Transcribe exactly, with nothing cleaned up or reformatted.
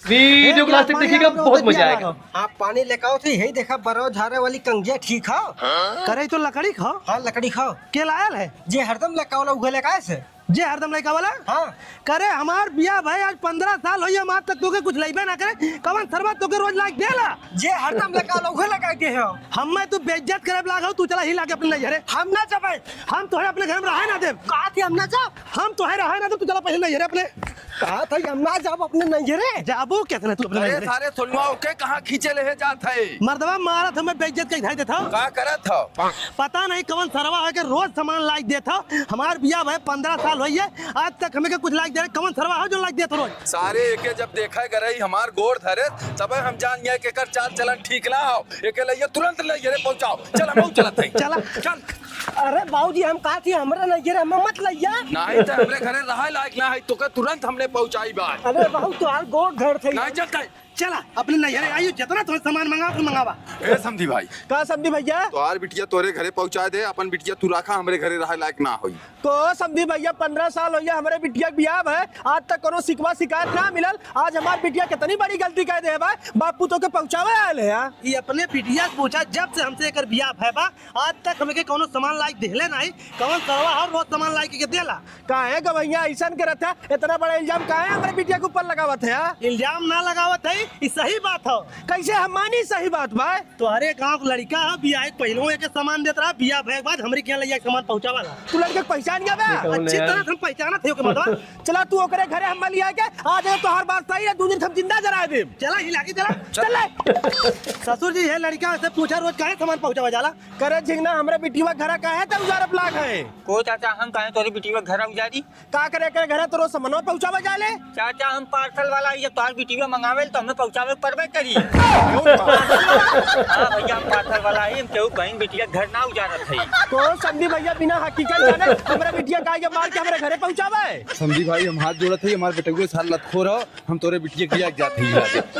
वीडियो को लास्ट तक देखिएगा, बहुत मजा आएगा। आप पानी लेके आओ थे, यही देखा, बरो झारे वाली कंघिया ठीक हो? करे तो लकड़ी खाओ। हाँ, लकड़ी खाओ। के लायल है? जे हरदम लेके आवला, उहे लेके आए से। जे हरदम लेके आवला? हाँ। करे, हमार बियाह भाई आज पन्द्रह साल होइए, हम आज तक तोके कुछ लइबे ना करे। कवन सरवा तोके रोज लाइक देला? जे हरदम लेके आवला, उहे लेके आए दे हो। हमें तू बेइज्जत करे लाग हो, तू चला ही लागे अपने नैहरे। हम ना जबे। हम तोहे अपने घर में रहे ना देब। कहा थी हम ना जाब। हम तोहे रहे ना देब, तू चला पहले नैहरे अपने। कहा था हम ना जाब अपने नैहरे। जाबू कैसे ना तू अपने अरे नैहरे? सारे सोनुआ ओके कहाँ खींचे ले जात है? मर्दवा मारत हमें बेइज्जत कई धाई देत हो। का करत हो? पता नहीं कौन सरवा है के रोज सामान लाइक देत हो। हमार बियाह भाई पन्द्रह साल होइए, आज तक हमें के कुछ लाइक दे रहे, कौन सरवा हो जो लाइक देत हो रोज? सारे एके जब देखा गरई हमार गोड़ धरे, तबे हम जान गए कि एकर चाल चलन ठीक ना हो। एके लइया तुरंत नैहरे पहुंचाओ। चल, हम चलत हई। चला। चल। अरे बाबूजी, हम कहा थी, हमरे नैहरे हमें मत लइया। नहीं तो हमरे घरे रहे लायक ना है, तोके तुरंत हमने पहुंचाई बा। अरे बाबू, तोहार गोड़ धर थे। नहीं चलता है। चला, अपने नैहरे आइयो, जितना तोहरे सामान मंगा, तू मंगावा। ए समधी भाई। का समधी भैया? तोहार बिटिया तोरे घरे पहुंचा दे, अपन बिटिया तू रखा, हमरे घरे रहे लायक ना होई। को समधी भैया, पन्द्रह साल होइए हमरे बिटिया के बियाह है, आज तक कोनो शिकवा शिकायत ना मिलल। आज हमार बिटिया कितनी बड़ी गलती कह दे है भाई, बापू तोके पहुँचावे आयल है यार। ई अपने बिटिया से पूछा, जब से हमसे एकर बियाह भय बा, आज तक हमके कोनो सामान लाइक देहले नाही। कौन सरवा हर रोज सामान लाइक के देला? काहे गवैया ऐसन करत है, इतना बड़ा इल्जाम काहे हमरे बिटिया के ऊपर लगावत है यार? इल्जाम ना लगावत है, ई सही बात हो। कैसे हम मानी सही बात भाई? तोहरे गाँव के लड़िका ह, बियाह के पहिलहू एके सामान देत रहा, बियाह भए के बाद हमरे किहाँ लइया के सामान पहुँचावला। तू लड़िका के पहिचान गया बा? ये कौन है अच्छी यार? तरह से हम पहिचानत है ओके, मतलब। चला तू ओकरे घरे हम लिया के, आज अगर तोहार बात सही है, दू दिन हम जिंदा जराए देब। चला, ही लागी, चला। चल ले। ससुर जी, ये लड़िका से पूछा, रोज काहे सामान पहुँचावा जाला? करे झिंगना, हमरे बिटिया घरा काहे ते उजारब लाग है? को चाचा, हम काहे तोरे बिटिया घरा उजारी? का करे के घरे तोरो सामानवा पहुँचावे जाले? चाचा, हम पार्सल वाला ही, जब तोहार बिटिया मंगावे तो हमें पहुँचावे के पड़बे करी। हाँ भैया, हम पार्सल वाला ही, हम केहू बहन बिटिया घर ना उजारत है। कौन समधी भैया बिना हकीकत जाने हमरा बिटिया काहे के मार के हमरे घरे पहुँचावे? समधी भाई, हम हाथ जोड़त है, हमार बेटउए सार लतखोर हो, हम तोरे बिटिया के लिया के जात है।